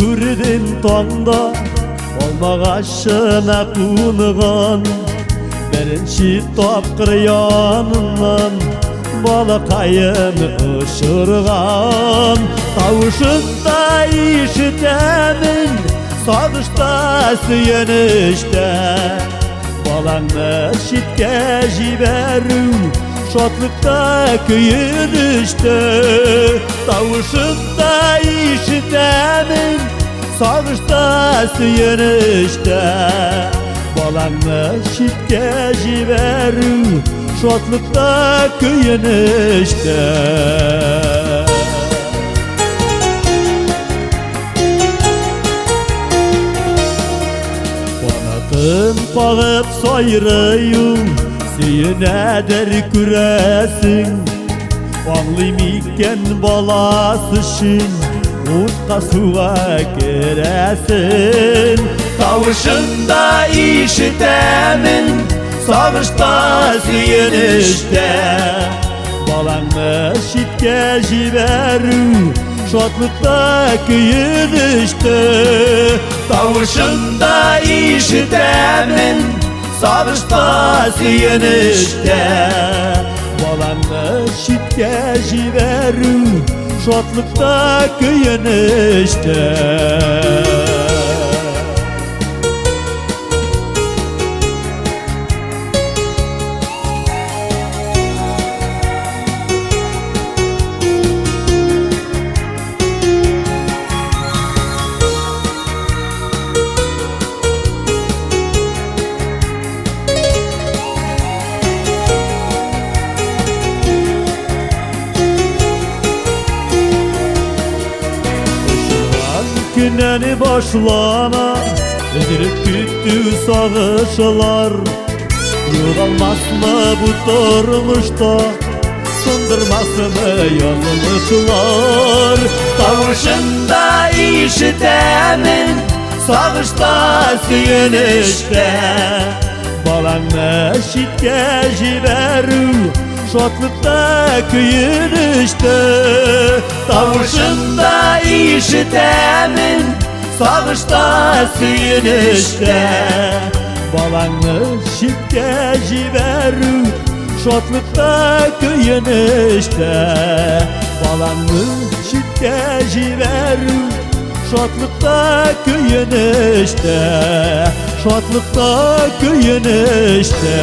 Күрдем таңда алмагачына кунган беренче тапкыр яныннан балакаем очырган тавышын да ишетәмен сагышта сөенечтә балаңны читкә җибәрү шатлыкта көенечтә тавышын да ишетәмен сагышта сөенечтә балаңны читкә җибәрү шатлыкта көенечтә. Канатын кагып сайрый ул, сөенәдер күрәсең. Аңлый микән баласы өчен утка суга керәсен. Тавышында ишетәмен сагышта сөенештә. Балаңны читкә җибәрү шатлыкта көенештә. Тавышында ишетәмен сагышта сөенештә. Балаңны читкә җибәрү шатлыкта көенештә. Очырган көннән башлана өзелеп көтү сагышлар. Югалмасмы бу тормышта, сындырмасмы язмышлар? Тавышында ишетәмен сагышта сөенештә. Балаңны читкә җибәрү шатлыкта көенештә. Тавышында ишетәмен сагышта сөенештә. Балаңны читкә җибәрү шатлыкта көенештә. Балаңны читкә җибәрү шатлыкта көенештә. Шатлыкта көенештә.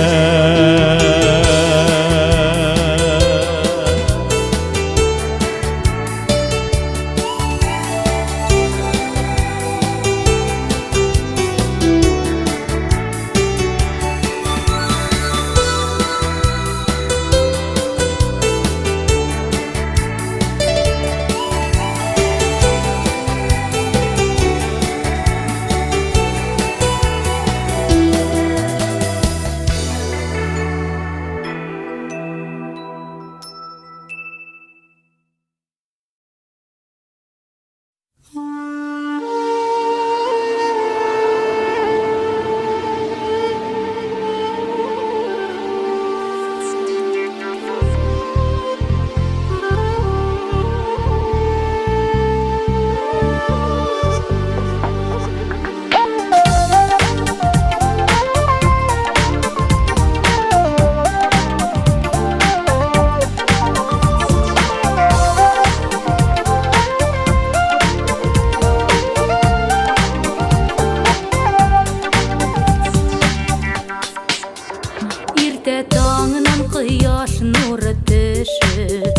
Иртә таңнан кояш нуры төшеп,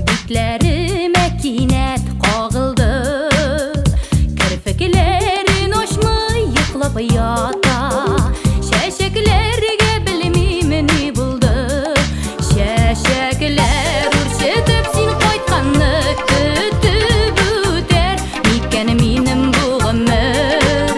битләремә кинәт кагылды. Керфекләрен ачмый йоклап ята. Чәчәкләргә белмим ни булды. Чәчәкләр үрчетеп син кайтканны көтеп үтәр микән минем бу гомер?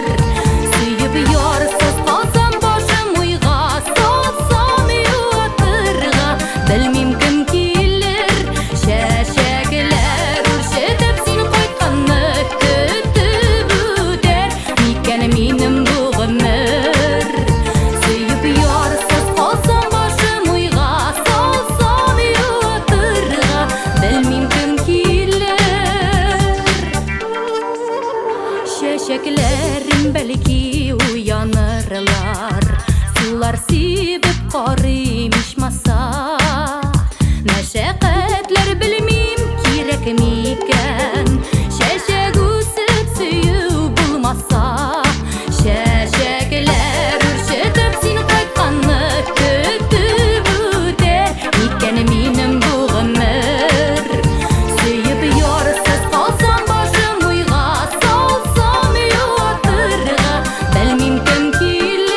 Сөеп ярсыз калсам, башым уйга салсам юатырга, белмим кем килер. Чәчәкләр үрчетеп син кайтканны көтеп үтәр микән минем бу гомер? Сөеп ярсыз калсам, башым уйга салсам юатырга, белмим кем килер. Чәчәкләрем бәлки уянырлар, сулар сибеп карыйм ичмаса. Мәшәкатьләр белмим кирәк микән, чәчәк үсеп сөю булмаса. Чәчәкләр үрчетеп син кайтканны көтеп үтәр микән минем бу гомер? Сөеп ярсыз калсам, башым уйга салсам юатырга, белмим кем килер.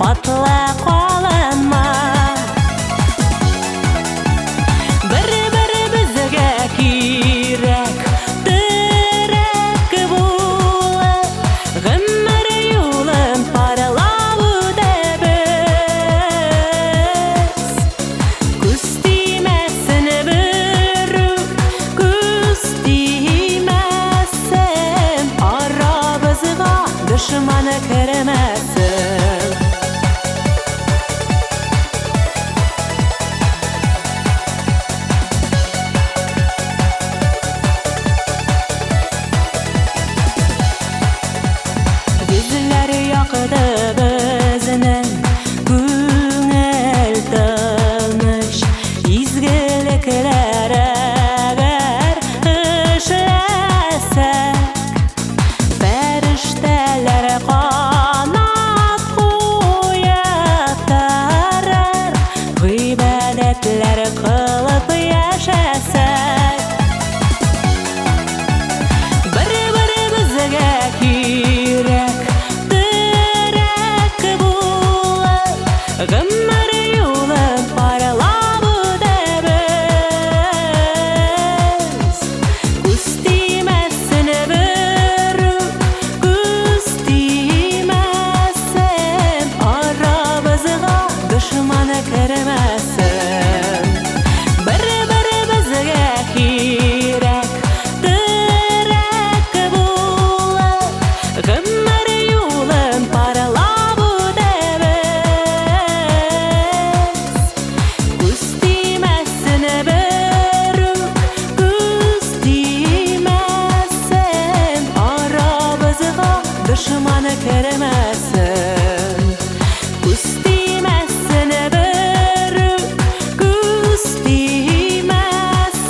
Атлы калынма. Бер-беребезгә кирәк, терәк булып, гомер юлын парлап үтәбез. Күз тимәсен берүк, күз тимәсен, арабызга дошман кермәсен. Йөзләр якты безнең, күңел тыныч, изгелекләр әгәр эшләсәк, фәрештәләр канат куеп торыр, гыйбадәтләр кылып яшәсәк. Бер-беребезгә кирәк, терәк булып, гомер юлын парлап үтәбез. Күз тимәсен берүк, күз тимәсен, арабызга дошман кермәсен. Бер-беребезгә кирәк, терәк булып, гомер юлын парлап үтәбез. Күз тимәсен берүк, күз тимәсен, арабызга дошман кермәсен. Күз тимәсен берүк, күз тимәсен,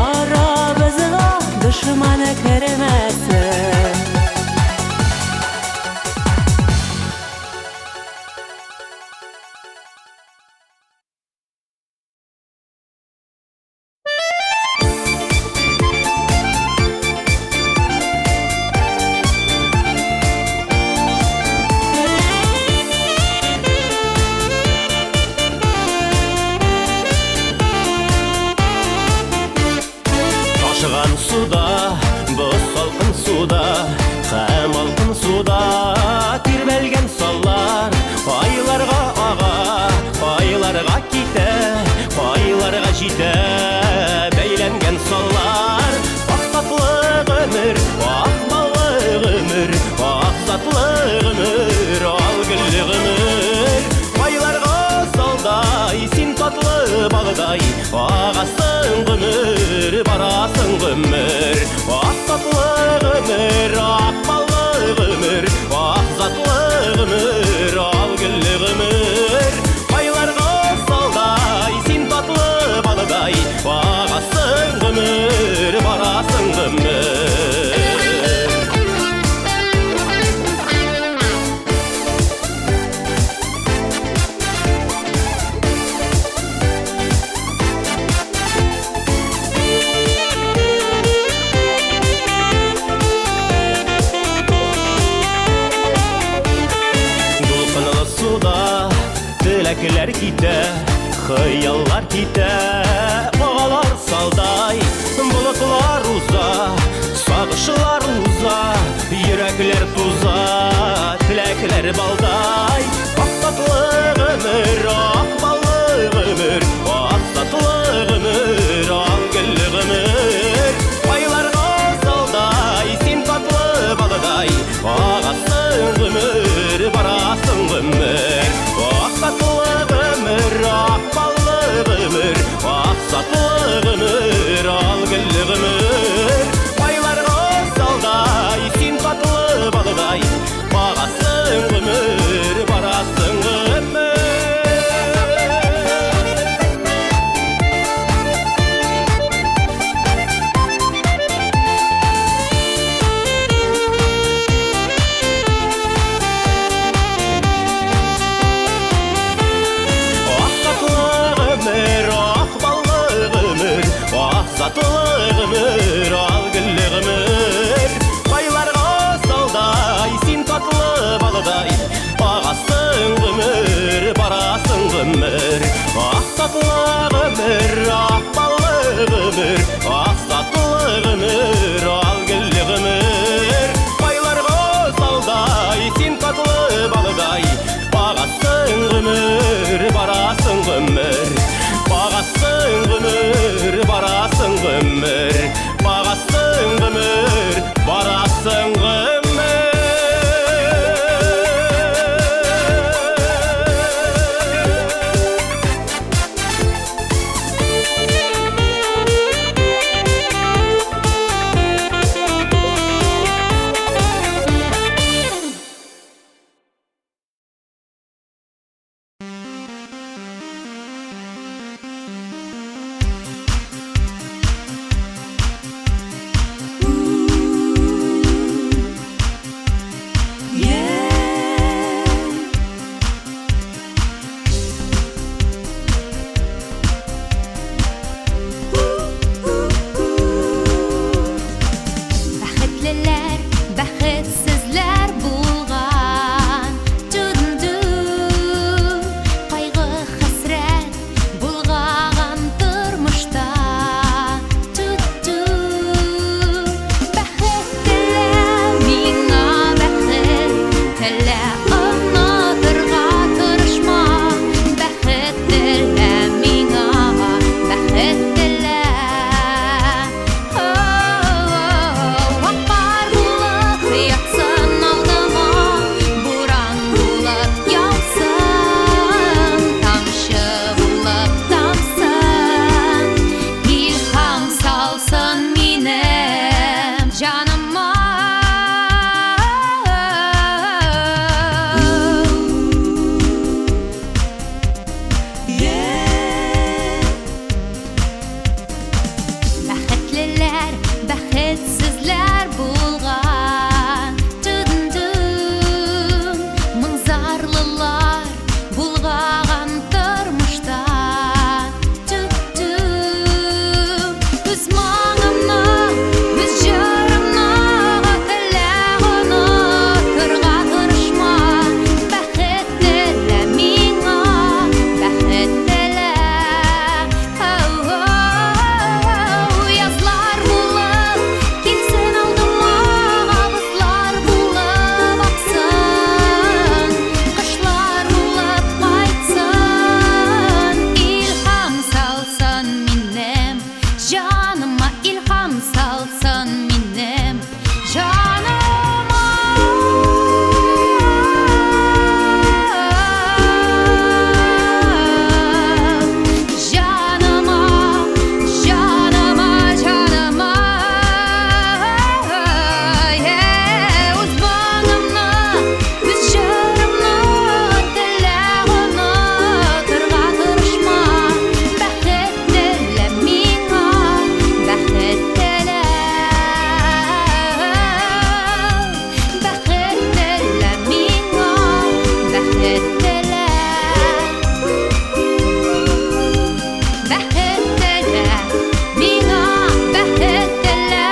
арабызга дошман кермәсен. Ташыган суда, боз салкын суда, һәм алтын суда тирбәлгән саллар кайларга ага, кайларга китә, кайларга җитә бәйләнгән саллар. Ак татлы гомер, ак баллы гомер, ак затлы гомер, ал гөлле гомер. Кайларга салдай, син татлы балдай, агасың гомер, барасың гомер. Ак татлы гомер, ак баллы гомер, ак затлы гомер, ал гөлле гомер. Кайларга салдай, син татлы балдай, агасың гомер, барасың гомер. Дулкынлы суда теләкләр китә, хыяллар китә, агалар салдай, болытлар уза, сагышлар уза, йөрәкләр туза, теләкләр балдай. Ак татлы гомер, ак баллы гомер, ак затлы гомер, ал гөлле гомер. Кайларга салдай, син татлы балдай, агасың гомер, барасың гомер. Ак татлы гомер, ак баллы гомер, ак затлы гомер, ал гөлле гомер. Кайларга салдай, син татлы балдай, агасың гомер, барасың гомер. Ак татлы гомер, ак баллы гомер, ак затлы гомер, ал гөлле гомер. Кайларга салдай, син татлы балдай, агасың телә, онытырга тырышма. Бәхет телә миңа, бәхет телә. Ак кар булып ятсын алдыма, буран булып яусын, тамчы булып тамсын, илһам салсын минем җаныма. Бәхетлеләр, бәхетсезләр булган. Тын-тын, моң-зарлылар булган тормышта. Тын-тын, үз моңымны, үз җырымны телә, онытырга тырышма. Бәхет телә миңа, бәхет телә. Язлар булып килсен алдыма, бозлар булып аксын, кышлар булып кайтсын, илһам салсын минем җаныма, илһам салсын минем җаныма. Җаныма, җаныма, җаныма. Үз моңымны, үз җырымны телә, онытырга тырышма. Бәхет телә миңа, бәхет телә. Бәхет телә миңа, бәхет телә. Бәхет телә миңа, бәхет телә.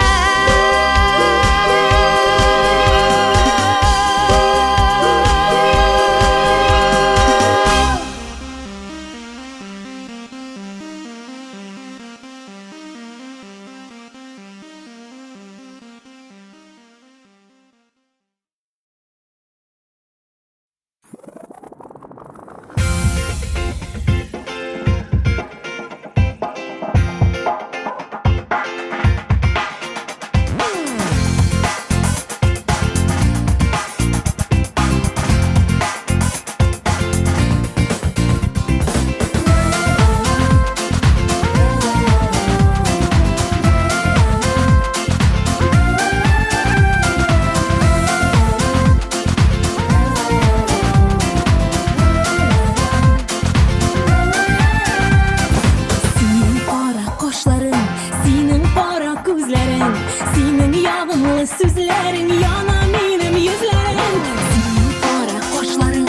Синең кара кашларың, синең кара күзләрең, синең ягымлы сүзләрең яна минем йөзләрем. Синең кара кашларың,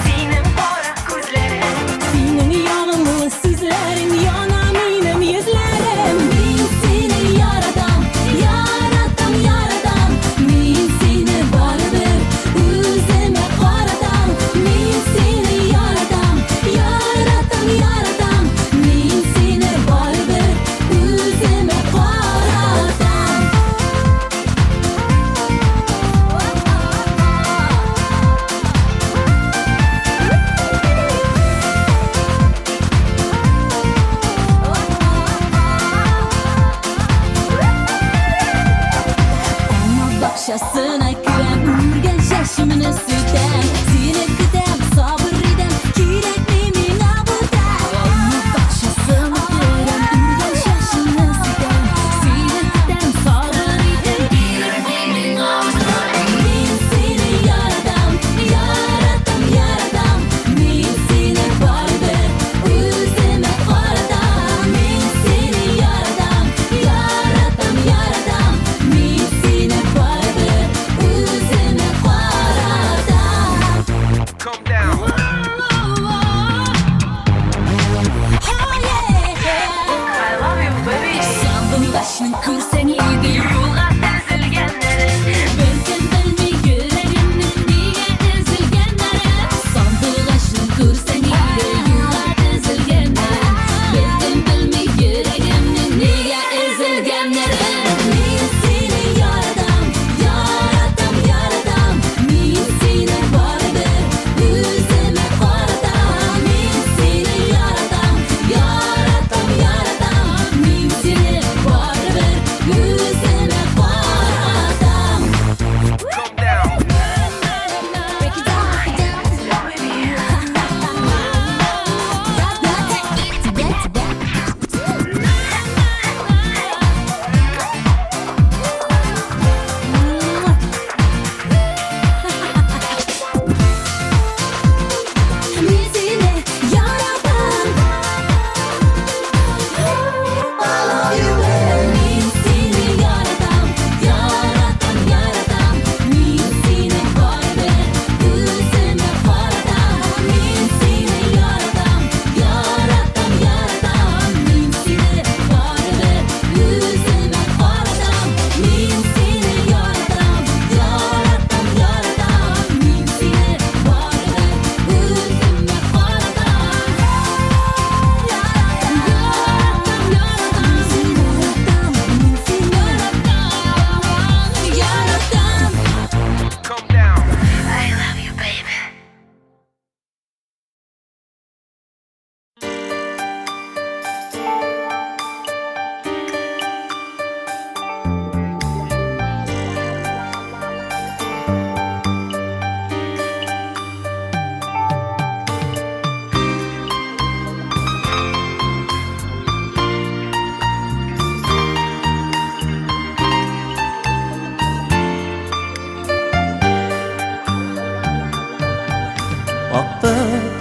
синең кара күзләрең, синең ягымлы сүзләрең яна минем йөзләрем. Мин сине яратам, яратам, яратам. Мин сине барыбер үземә каратам. Мин сине яратам, яратам, яратам. Мин сине барыбер үземә каратам. Алма бакчасына керәм, үргән чәчемне сүтәм. Сине көтәм, сабыр итәм, кирәкми миңа бүтән. Алма бакчасына керәм, үргән чәчемне сүтәм. Сине көтәм, сабыр итәм, кирәкми миңа бүтән. Мин сине яратам, яратам, яратам. Мин сине барыбер үземә каратам. Мин сине яратам, яратам, яратам. Мин сине барыбер үземә каратам.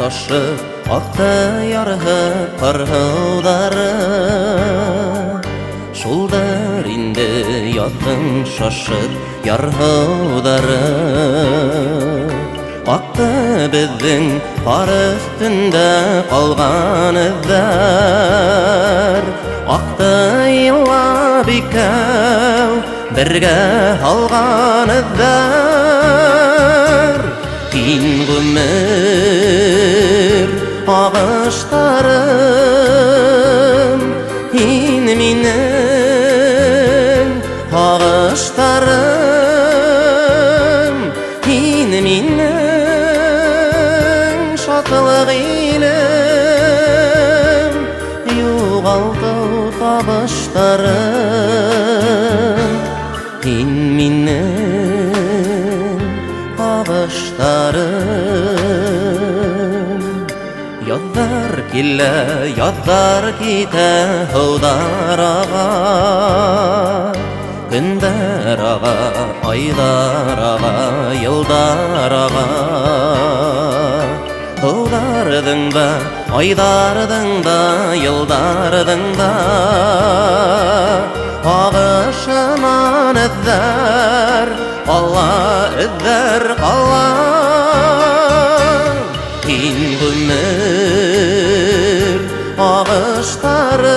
Шашып акты ярһып кар һулары. Шулдыр инде язның шашып ярһыулары. Акты безнең кар өстендә калган эзләр. Акты еллап икәү бергә алган эзләр. Һин гомер агыштарым, һин минем агыштарым, һин минем шатлык илем, югалту табыштарым, һин минем агыштарым. Язлар килә, язлар китә, һудар ага. Көннәр ага, айлар ага, еллар ага. Һударҙың да, айҙарҙың да, йылдарҙың да ағышынан эҙҙәр ҡала, эҙҙәр ҡала. Һин ғүмер ағыштарым,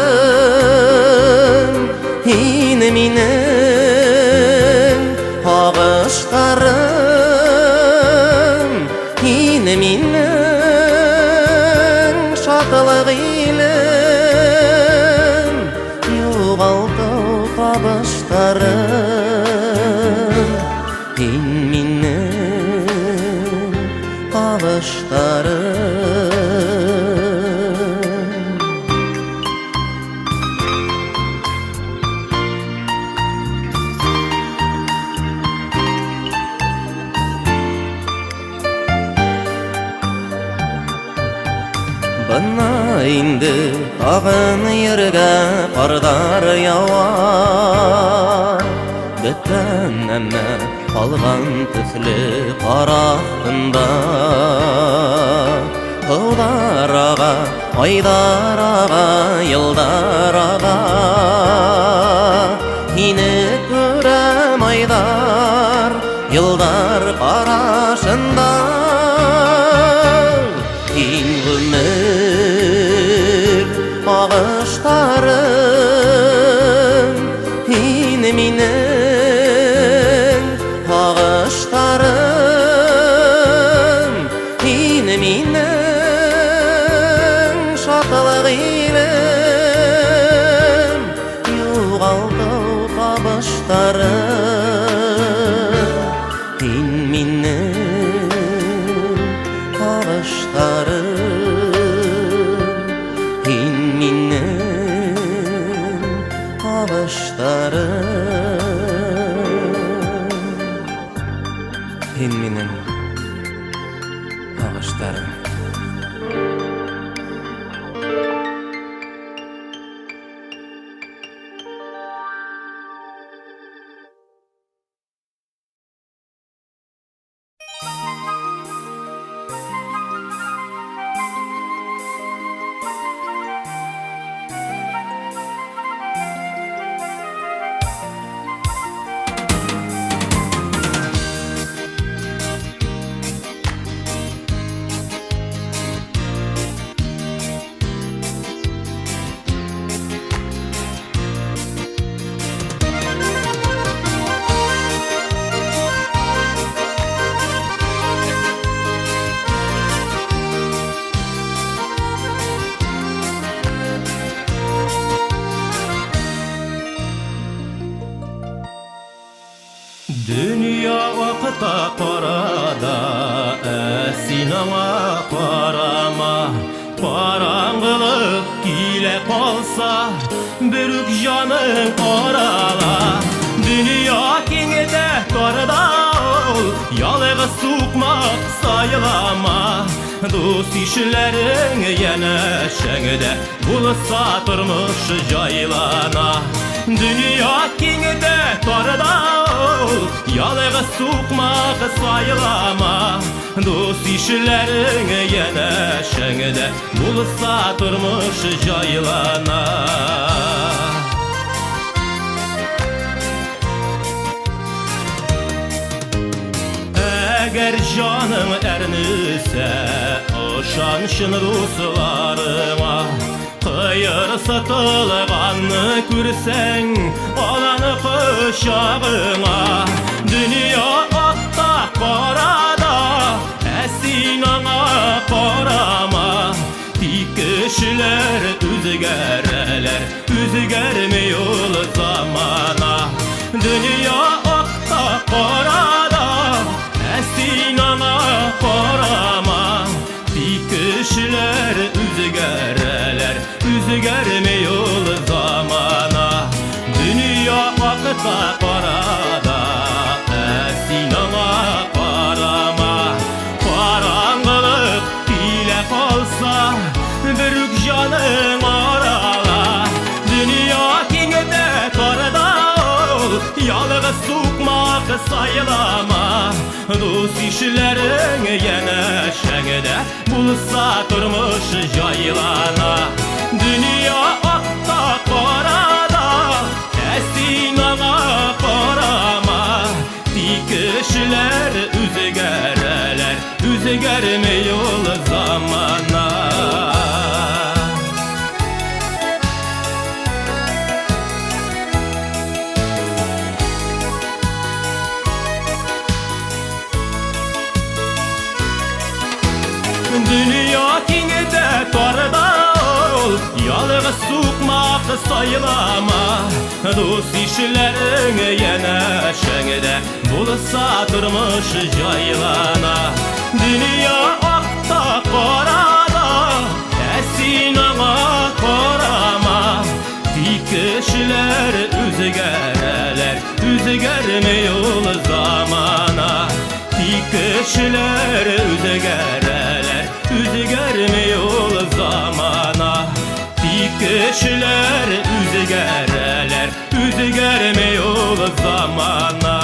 һин минең ағыштарым, һин минең шатлык илем, югалтыу табыштарым, һин минең табыштарым. Бына инде тағын ергә ҡарҙар яуа. Бөткән әммә ҡалған төҫлө ҡар аҫтында. Һыуҙар аға, айҙар аға, йылдар аға. Һине күрәм айҙар, йылдар ҡарашында. Һин ғүмер ағыштарым, һин минең ағыштарым, һин минең шатлык илем, югалтыу табыштарым, һин минең ағыштарым, һин минең ағыштарым, һин минең ағыштарым. Дөнья вакыта карада, ә син аңа карама. Караңгылык килә калса, берүк җаның арала. Дөнья киңдә тарда ул, ялгыз сукмак сайлама. Дус ишләрең янәшәңдә булса, тормыш җайлана. Дөнья киңдә тарда ул, ялгыз сукмак сайлама. Дус ишләрең янәшәңдә булса, тормыш җайлана. Әгәр җаның әрнесә, ышан чын дусларыңа. Кыерсытылганны күрсәң, аланы кочагыңа. Дөнья акта, карада, ә син аңа карама. Тик кешеләр үзгәрәләр, үзгәрми ул замана. Дөнья акта, карада, ә син аңа карама. Тик кешеләр үзгәрәләр, үзгәрми ул замана. Дөнья акта, карада, ә син аңа карама. Караңгылык килә калса, берүк җаның арала. Дөнья киң дә тар да ул, ялгыз сукмак сайлама. Дус ишләрең янәшәңдә булса, тормыш җайлана. Дөнья акта, карада, ә син аңа карама. Тик кешеләр үзгәрәләр, үзгәрми ул замана. Дөнья киң дә тар да ул, ялгыз сукмак сайлама. Дус ишләрең янәшәңдә булса, тормыш җайлана. Дөнья акта, карада, ә син аңа карама. Тик кешеләр үзгәрәләр, үзгәрми ул замана. Тик кешеләр үзгәрәләр, үзгәрми ул замана. Тик кешеләр үзгәрәләр, үзгәрми ул замана.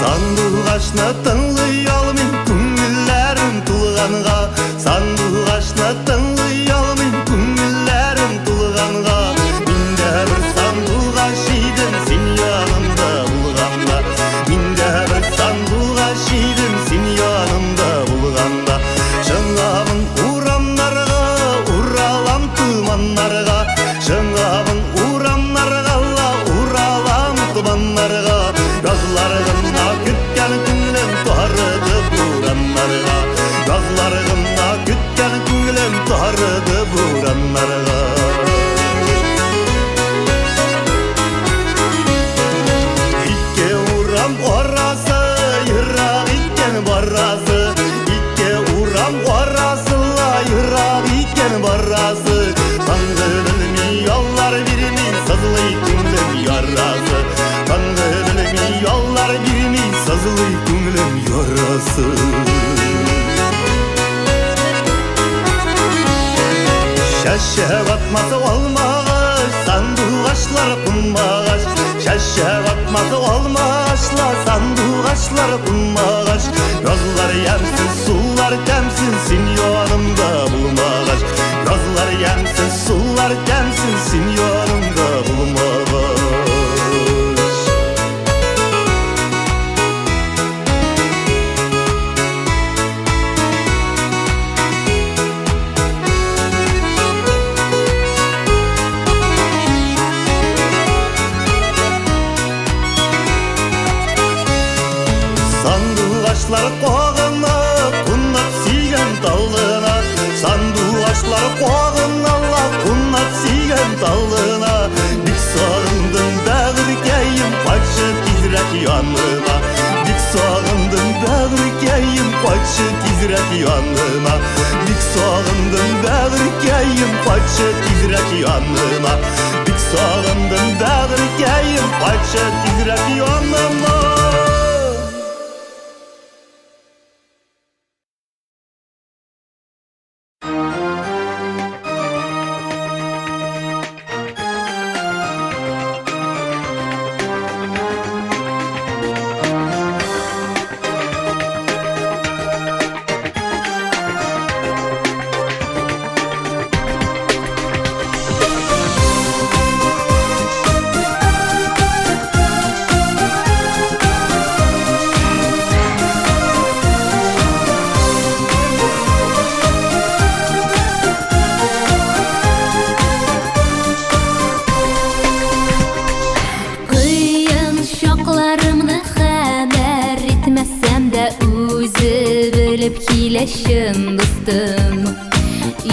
Сандугачны тыңлый алмыйм, күңелләрем тулганга. Сандугачны тыңлый алмыйм, күңелләрем тулганга. Мин дә бер сандугач идем, син янымда булганда. Мин дә бер сандугач идем, син янымда булганда. Чыгамын урамнарга, уралам томаннарга. Чыгамын урамнарга, уралам томаннарга. Язларымна көткән күңелем тарыды бураннарга. Язларымна көткән күңелем тарыды бураннарга. Ике урам арасы ерак икән барасы. Ике урам арасы ла ерак икән барасы. Таңгы белми, яллар бирми, сызлый күңелем ярасы. Таңгы белми, яллар бирми, сызлый күңелем ярасы. Шәшә батмасы алмагач, сандугачлар кунмагач. Шәшә батмасы алмагачлар, сандугачлар кунмагач. Язлар ямьсез, сулар тәмсез, син янымда булмагач. Язлар ямьсез, сулар тәмсез, син янымда булмагач. Сандугачлар кагына, кунак сөйгән талына. Сандугачлар кагына, кунак сөйгән талына. Бик сагындым, бәгырькәем, кайтчы тизрәк яныма. Бик сагындым, бәгырькәем, кайтчы тизрәк яныма. Бик сагындым, бәгырькәем, кайтчы тизрәк яныма. Бик сагындым, бәгырькәем, кайтчы тизрәк яныма. Кыен чакларымны хәбәр итмәсәм дә, үзе белеп килә чын дустым.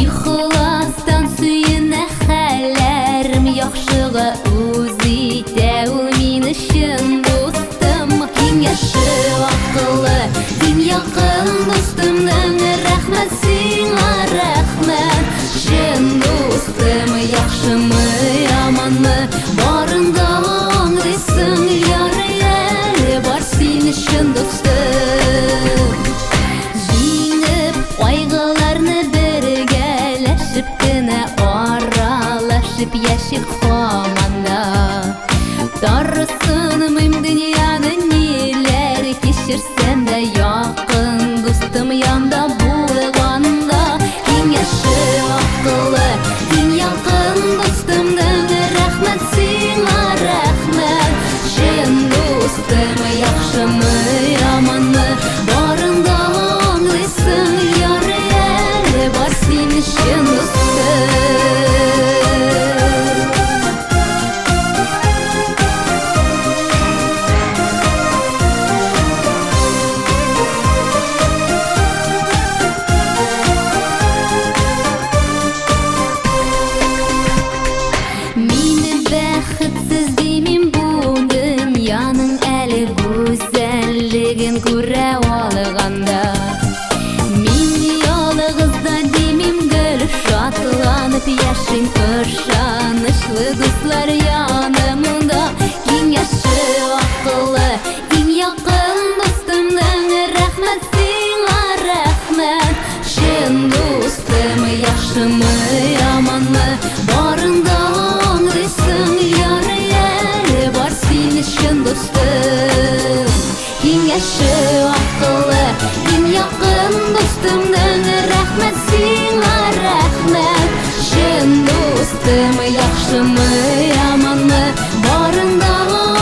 Ихластан сөенә хәлләрем яхшыга, үз итә ул мине чын дустым. Киңәше акыллы, иң якын дустымның рәхмәт сиңа, рәхмәт. Чын дустым, яхшымы, яманмы, барын да аңлыйсың, ярый әле бар син чын дустым. Җиңеп кайгыларны бергәләшеп кенә, аралашып яшик һаман да. Тарсынмыйм дөньяны ниләр кичерсәм дә, якын дустым янда булганда. Киңәше акыллы, иң якын дустымның рәхмәт сиңа, рәхмәт. Чын дустым, яхшымы, яманмы, барын да аңлыйсың, ярый әле бар син чын дустым. Мине бәхетсез димим, бу дөньяның әле гүзәллеген күрә алганда. Мин ялгыз да димим, гел шатланып яшим, ышанычлы дуслар янымда. Киңәше акыллы, иң якын дустымның рәхмәт сиңа, рәхмәт. Чын дустым, яхшымы, яманмы, барын да аңлыйсың, ярый әле бар син чын дустым. Киңәше акыллы, иң якын дустымның рәхмәт сиңа, рәхмәт. Чын дустым, яхшымы, яманмы, барын да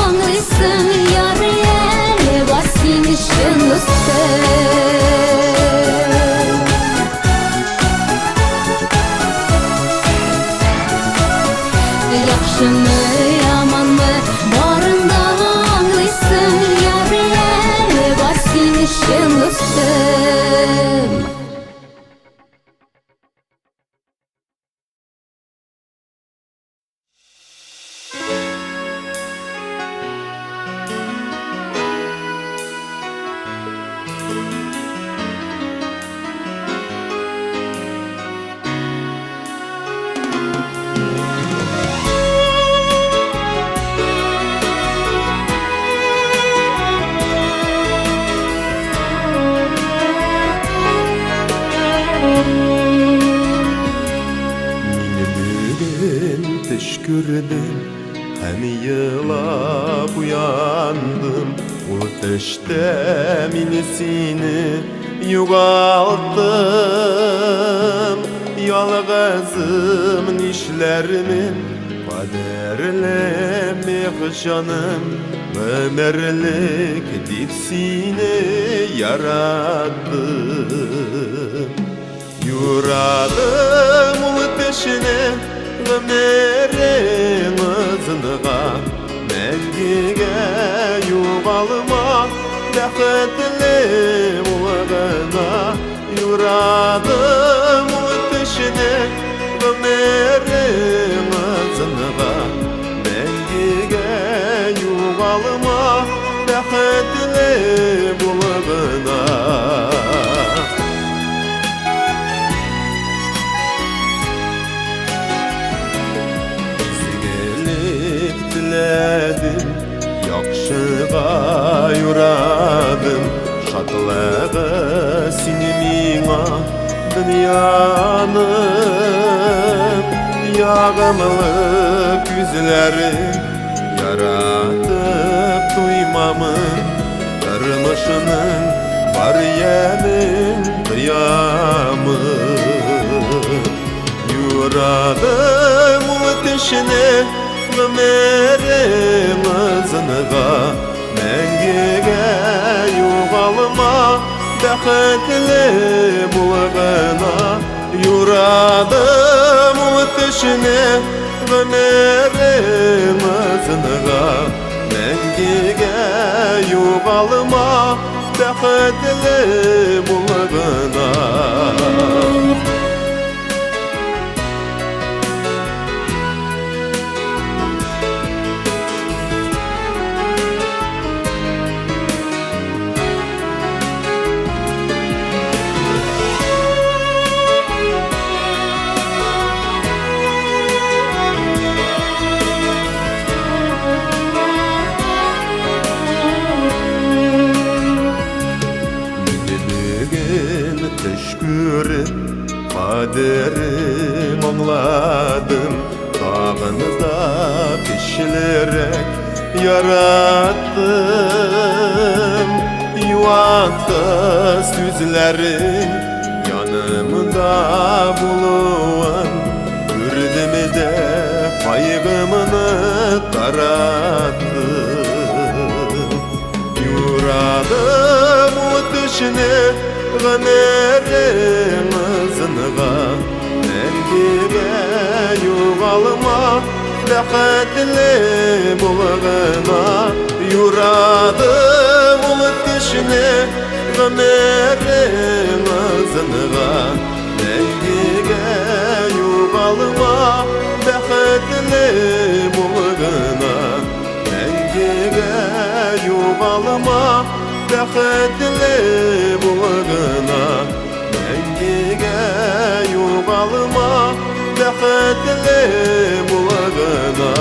аңлыйсың, ярый әле бар син чын дустым. Яхшымы, яманмы, барын да аңлыйсың, ярый әле бар син чын дустым. Мин бүген төш күрдем һәм елап уяндым. Ул төштә мин сине югалттым. Ялгызым нишләрмен, кадерлем, җаным, гомерлек дип сине яраттым. Юрадым ул төшне гомерең озынга, мәңгегә югалма бәхетле. гына. Юрадым ул төшне гомерең озынга, мәңгегә югалма, бәхетле бул гына. Изгелек теләдем, яхшыга юрадым, шатлыгы син миңа дөньяның. Ягымлы күзләрең яратып туймамын, тормышның бар ямен тоямын. Юрадым ул төшне гомерең озынга, мәңгегә югалма, бәхетле бул гына. Юрадым ул төшне гомерең озынга, мәңгегә югалма, бәхетле бул гына. Бүген төш күреп, кадерем аңладым, тагын да көчлерәк яраттым. Юатты сүзләрең, янымда булуың, күрдем дә кайгымны тараттым. Юрадым ул төшне гомерең озынга, мәңгегә югалма, бәхетле бул гына. Юрадым ул төшне гомерең озынга, мәңгегә югалма, бәхетле бул гына. Мәңгегә югалма, бәхетле бул гына. Мәңгегә югалма, бәхетле бул гына.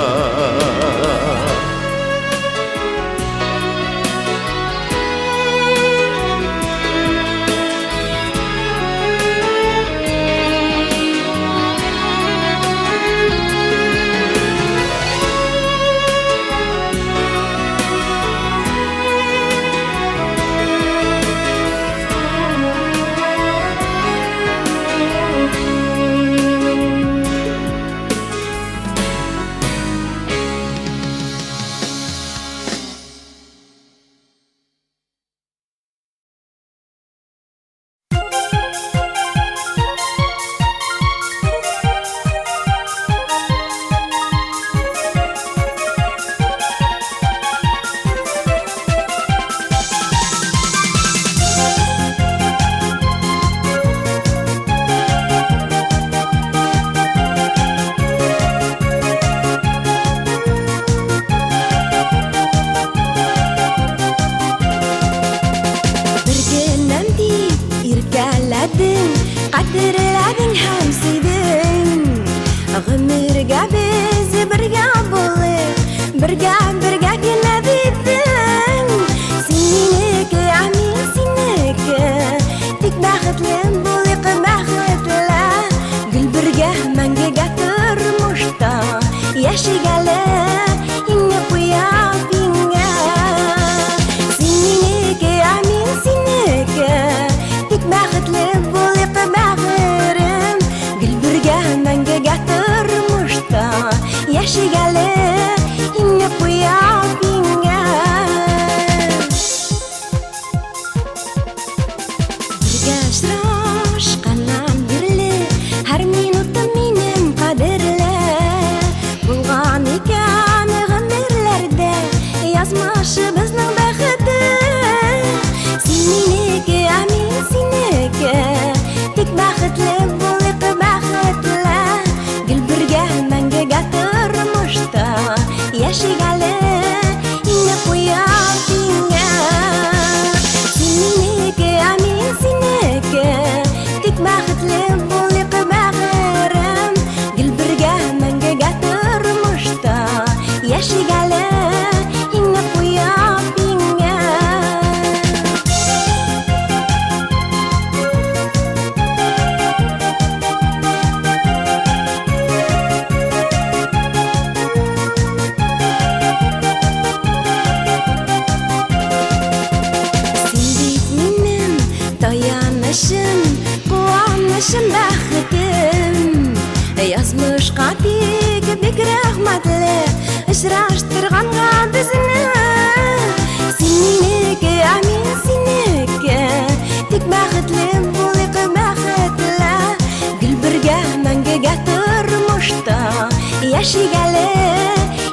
Яшик әле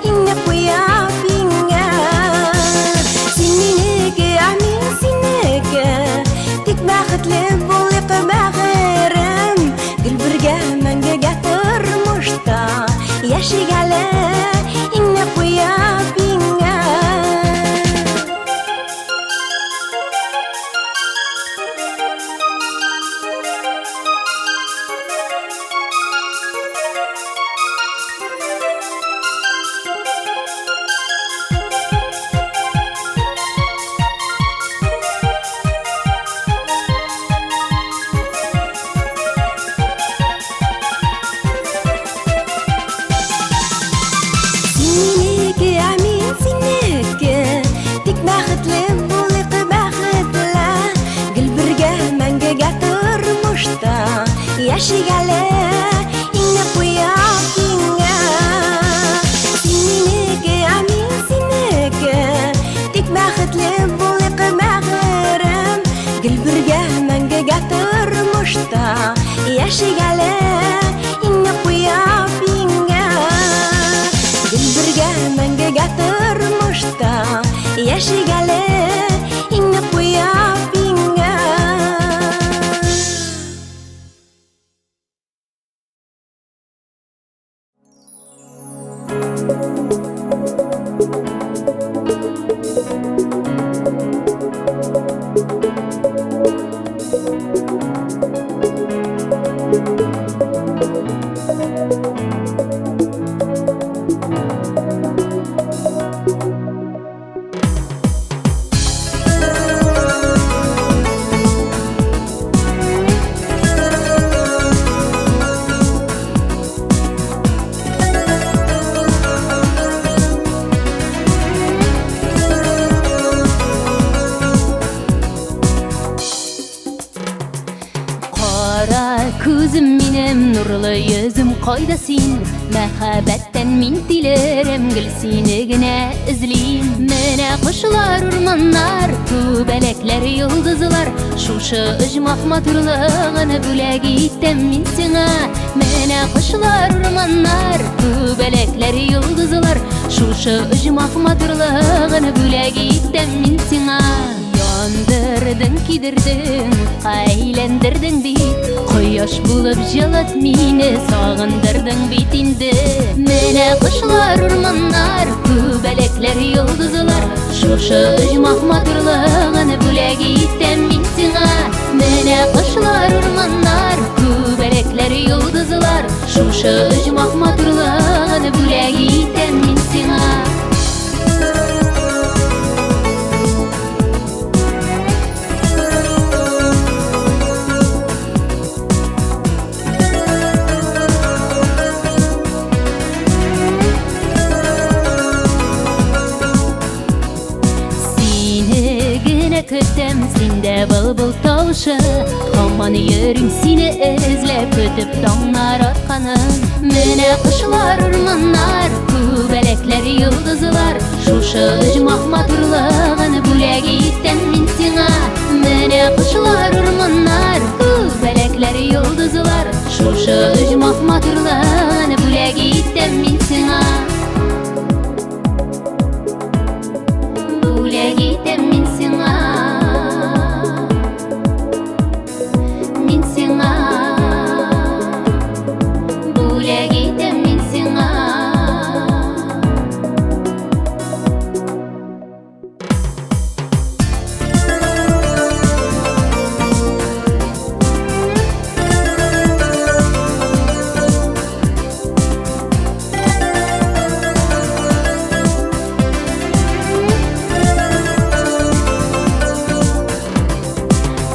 иңне куеп иңгә. Син минеке, ә мин синеке. Тик бәхетле булыйк, бәгырем. Гел бергә мәңгегә тормышта. Яшик әле иңне куеп иңгә. Син минеке, ә мин синеке. Тик бәхетле булыйк, бәхетле. Гел бергә мәңгегә тормышта. Яшик әле иңне куеп иңгә. Син минеке, ә мин синеке. Тик бәхетле булыйк, бәгырем. Гел бергә мәңгегә тормышта. Яшик әле иңне куеп иңгә. Гел бергә мәңгегә тормышта. Яшик әле иңне куеп иңгә. Кара күзем минем, нурлы йөзем, кайда син? Мәхәббәттән мин тилерәм, гел сине генә эзлим. Менә кошлар, урманнар, күбәләкләр, йолдызлар, шушы оҗмах матурлыгын бүләк итәм мин сиңа. Менә кошлар, урманнар, күбәләкләр, йолдызлар, шушы оҗмах матурлыгын бүләк итәм мин сиңа. Яндырдың, кидердең, утка әйләндердең бит. Кояш булып җылыт мине, сагындырдың бит инде. Менә кошлар, урманнар, күбәләкләр, йолдызлар, шушы оҗмах матурлыгын бүләк итәм мин сиңа. Менә кошлар, урманнар, күбәләкләр, йолдызлар, шушы оҗмах матурлыгын бүләк итәм мин сиңа. Сине генә көтәм, синдә былбыл тавышы. Һаман йөрим сине эзләп, көтеп таңнар атканын. Менә кошлар, урманнар, күбәләкләр, йолдызлар, шушы оҗмах матурлыгын бүләк итәм мин сиңа. Менә кошлар, урманнар, күбәләкләр, йолдызлар, шушы оҗмах матурлыгын бүләк итәм мин сиңа. Бүләк итәм мин сиңа. Мин сиңа. Бүләк итәм мин сиңа.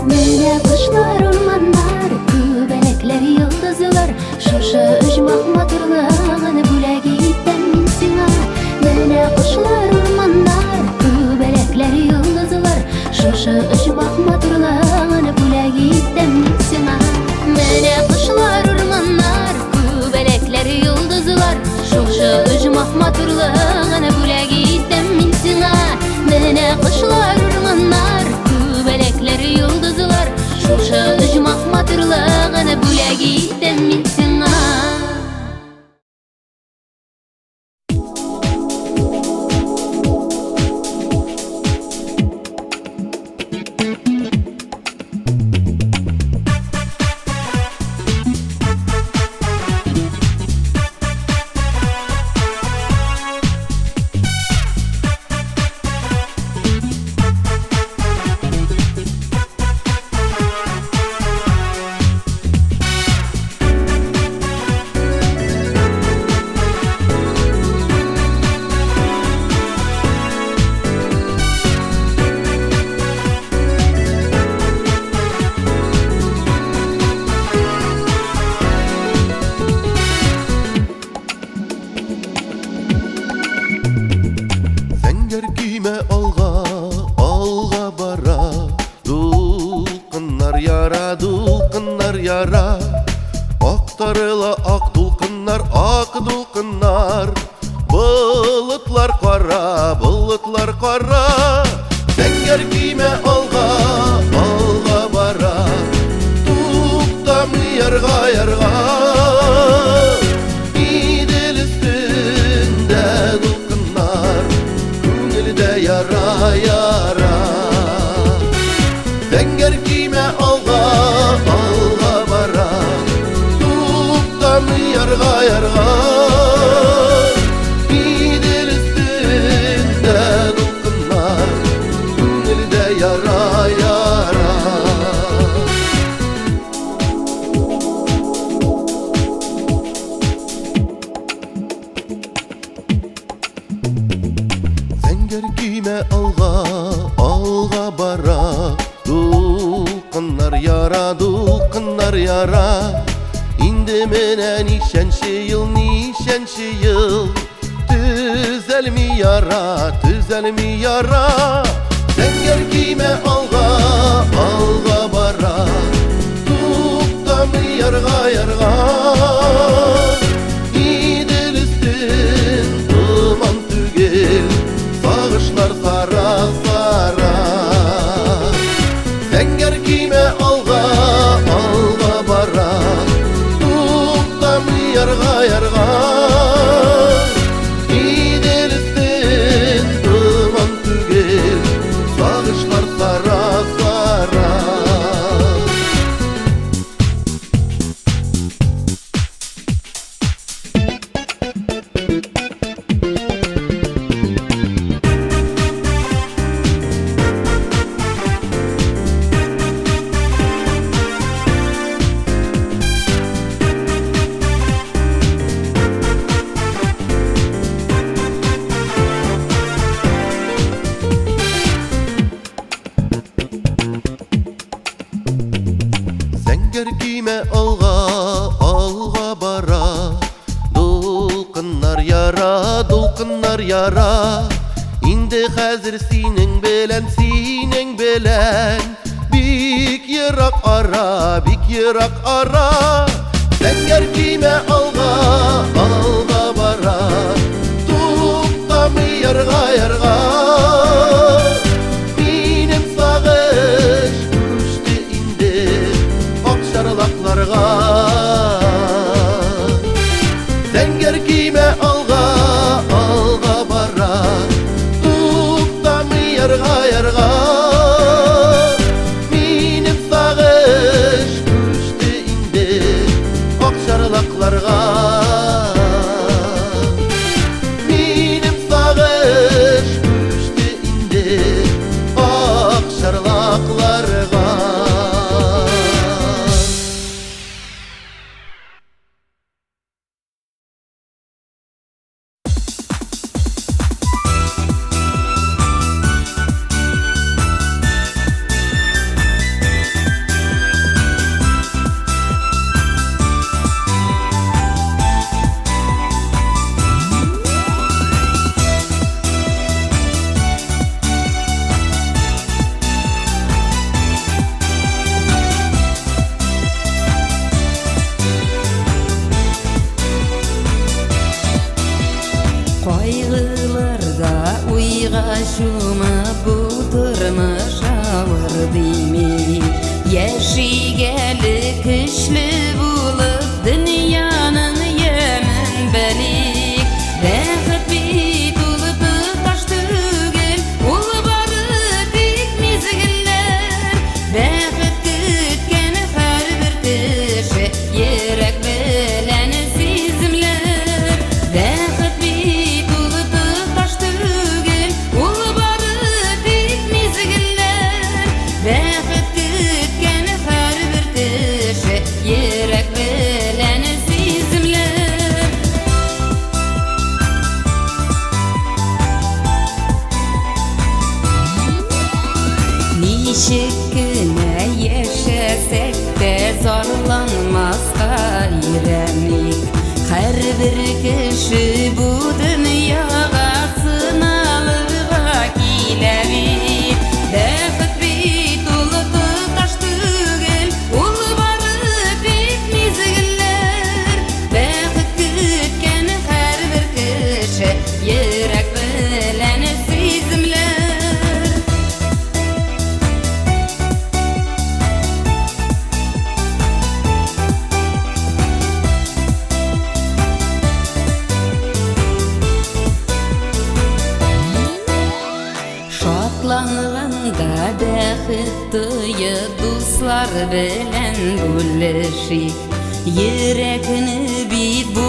Менә кошлар, урманнар, күбәләкләр, йолдызлар, шушы оҗмах матурлыгын бүләк итәм мин сиңа. Менә кошлар, урманнар, күбәләкләр, йолдызлар, шушы оҗмах матурлыгын бүләк итәм мин сиңа. Менә кошлар, урманнар, күбәләкләр, йолдызлар, шушы оҗмах матурлыгын бүләк итәм мин сиңа. Менә кошлар, урманнар, күбәләкләр, йолдызлар, шушы оҗмах матурлыгын бүләк итәм мин сиңа. көймә алга, алга бара. Дулкыннар яра, дулкыннар яра. Актарыла ак дулкыннар, ак дулкыннар. Болытлар кара, болытлар кара. Зәңгәр көймә алга, алга бара. Туктамый ярга, ярга. Идел өстендә дулкыннар, күңелдә яра, яра. Зәңгәр көймә алга, алга бара. Туктамый ярга, ярга. Идел өстендә дулкыннар, күңелдә яра, яра. Зәңгәр көймә алга, алга бара. Дулкыннар яра, дулкыннар яра. Инде менә ничәнче ел, ничәнче ел. Төзәлми яра, төзәлми яра. Зәңгәр көймә алга, алга бара. Туктамый ярга, ярга. Идел өстен томан түгел, сагышлар сара, сара. Зәңгәр көймә алга, алга бара. Туктамый ярга, ярга. Идел өстен томан түгел, сагышлар сара, сара. Зәңгәр көймә алга, алга бара. Дулкыннар яра, дулкыннар яра. Инде хәзер синең белән, синең белән. Бик ерак ара, бик ерак ара. Зәңгәр көймә алга, алга бара. Туктамый ярга, ярга. Минем сагыш күчте инде акчарлакларга. Зәңгәр көймә алга, алга бара. Туктамый ярга, ярга. Минем сагыш күчте инде акчарлакларга. Минем сагыш күчте инде акчарлакларга. Кайгыларда уйга чумып бу тормыш авыр дими. Яшик әле көчле булып дөньяның ямен белик. Бәхет бит ул тоташ түгел, ул бары тик мизгелләр. Бәхет көткән һәрбер кеше йөрәк белән сиземләр. Бәхет бит ул тоташ түгел, ул бары тик мизгелләр. Бәхет көткән һәрбер кеше йөрәк белән сиземләр. Ничек кенә яшәсәк тә зарланмаска өйрәник. Һәрбер кеше бу дөньяга сыналырга Шатланганда бәхет тоеп дуслар белән бүлешик. Йөрәкне бит бу